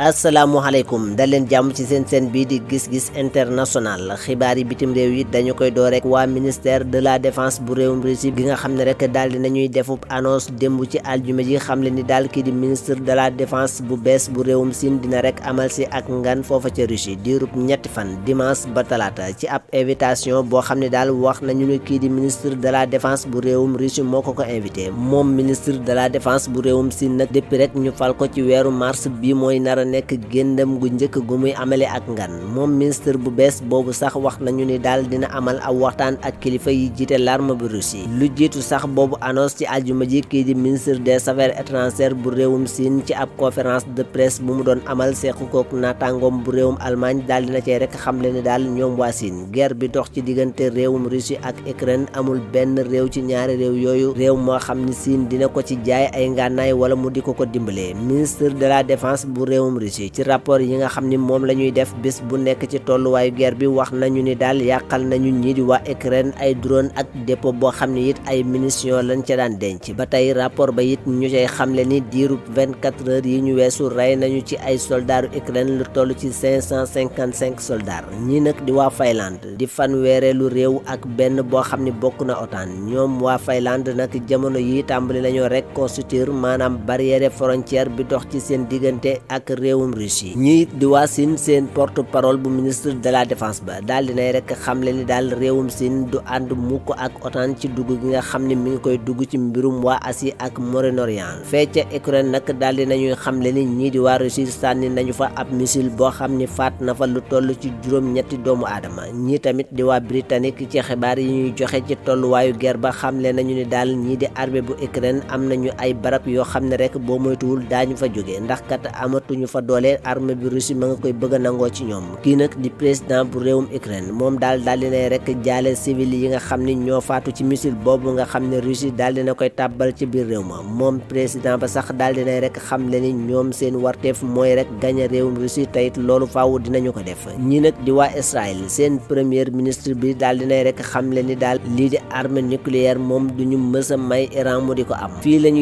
asalaamaaleykum dal leen jàmm ci seen bii di gis-gis international xibaar yi bitim réew yi dañu koy door rek waa ministère de la défense bu réewum Russie gi nga xam ne rek daal di nañuy defub annonce démb ci aljuma ji xam le ni daal kii di ministre de la défense bu bees bu réewum Siin dina rek amal si ak ngan foofa ca Russie diirub ñetti fan dimanche ba talaata ci ab invitation boo xam ne daal wax nañu ne kii di ministre de la défense bu réewum Russie moo ko invité moom ministre de la défense bu réewum Siin nag depuis rek ñu fal ko ci weeru mars bi mooy nara nekk géndam gu njëkk gu muy amale ak ngan moom ministre bu bees boobu sax wax nañu ni daal dina amal aw waxtaan ak kilifa yi jiite l'armée bu Russie lu jiitu sax boobu annonce ci aljuma ji kii di ministre des affaires étrangères bu réewum Siin ci ab conférence de presse bu mu doon amal seequ kook naataangoom bu réewum Allemagne daal dina cey rek xamle ni daal ñoom waa Siin guerre bi dox ci diggante réewum Russie ak Ukraine amul benn réew ci ñaari réew yooyu réew moo xam ni Siin dina ko ci jaay ay ngànnaay wala mu di ko dimbalee ministre de la défense bu réewum Russie ci rapport yi nga xam ni moom la ñuy def bés bu nekk ci tolluwaayu guerre bi wax nañu ni daal yàqal nañu ñii di waa Ukraine ay drone ak dépôt boo xam ni it ay munitions lañ ca daan denc ba tey rapport ba it ñu cay xamle ni diirub 24 heures yi ñu weesu rey nañu ci ay soldaaru Ukraine lu toll ci 555 soldats ñii nag di waa Finlande di fanweereelu réew ak benn boo xam ni bokk na OTAN ñoom waa Finlande nag jamono yi tàmbali nañoo rek constituer maanaam barrière frontière bi dox ci seen diggante ak réewum Russie ñii di waa Siin seen porte parole bu ministre de la défense ba daal dinay rek xamle ni daal réewum Siin du ànd mukk ak OTAN ci dugg gi nga xam ne mi ngi koy dugg ci mbirum waa Asie ak Moyen-Orient fee ca Ukraine nag daal di nañuy xamle ni ñii di waa Russie sànni nañu fa ab missile boo xam ni faat na fa lu toll ci juróom-ñetti doomu aadama ñii tamit di waa Britannique ci xibaar yi ñuy joxe ci tolluwaayu guerre ba xamle nañu ni daal ñii di armée bu Ukraine am nañu ay barab yoo xam ne rek boo moytuwul daañu fa jóge ndax kat amatuñu fa doole armée bi Russie ma nga koy bëgg a nangoo ci ñoom kii nag di président bu réewum Ukraine moom daal dinay rek jaale civil yi nga xam ni ñoo faatu ci missile boobu nga xam ne Russie daal dina koy tàbbal ci biir réew ma moom président ba sax daal dinay rek xamle ni ñoom seen warteef mooy rek gañe réewum Russie teyit loolu faaw dinañu ko def ñi nag di waa Israël seen premier ministre bi daal dinay rek xamle ni daal lii di arme nucléaire moom duñu mës a may Iran mu di ko am fii lañuy